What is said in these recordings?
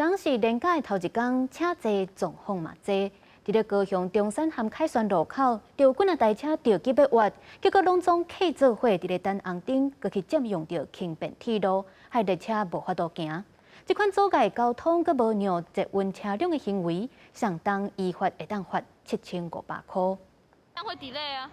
昨是連假的頭一工，車濟狀況嘛濟。佇咧高雄中山和凱旋路口，就有幾若台車著急欲越，結果攏總客做伙佇咧等紅燈，閣去佔用著輕便鐵路，害列車無法度行。這款阻礙交通、閣無讓捷運車輛的行為，相當依法會當罰7500箍。會 delay 啊！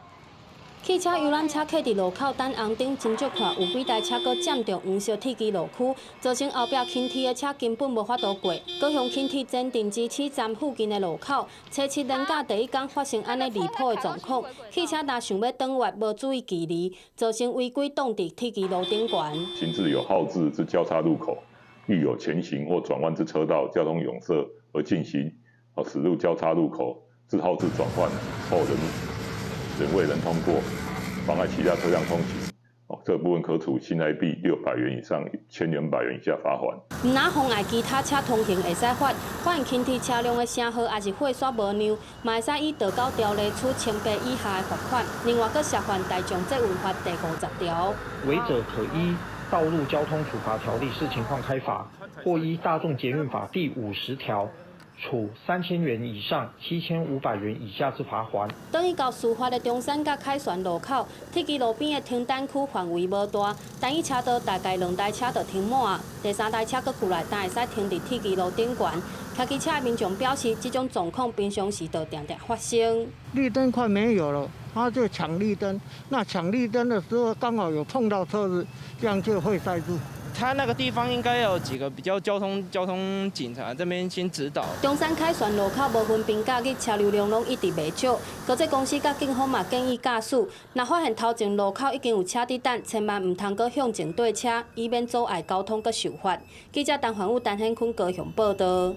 汽車遊覽車停佇路口等紅燈，真足看有幾台車閣佔著黃色鐵枝路區，造成後壁輕鐵的車根本無法度過。高雄輕鐵前鎮支起站附近的路口，初七連假第一工發生按呢離譜的狀況，汽車若想欲轉彎，無注意距離，造成違規擋佇鐵枝路頂懸。行至有號誌之交叉路口，遇有前行或轉彎之車道，交通壅塞而進行駛入交叉路口至號誌轉換後仍未能通過，妨礙其他車輛通行，哦，這部分可處新台幣600元以上1200元以下罰鍰。毋但妨礙其他車通行會使罰，發現輕鐵車輛的聲號抑是火煞無亮，嘛會使依道交條例處1800以下的罰款。另外，閣涉犯大眾捷運法第50條。違者可依道路交通處罰條例視情況開罰，或依大眾捷運法第50條，處3000元以上7500元以下之罰鍰。轉去到事發的中山佮凱旋路口，鐵枝路邊的停等區範圍無大，單一車道大概兩台車就停滿，第三台車閣過來，才會使停佇鐵枝路頂懸。騎機車的民眾表示，這種狀況平常時就定定發生。綠燈快沒有了，他就搶綠燈，那搶綠燈的時候剛好有碰到車子，這樣就會塞住。他那個地方應該有幾個比較交通警察這邊先指導。中山凱旋路口無分平假日，車流量攏一直袂少。高鐵公司佮警方嘛建議駕駛，若發現頭前路口已經有車佇等，千萬毋通閣向前對車，以免阻礙交通閣受罰。記者陳環宇、陳顯坤高雄報導。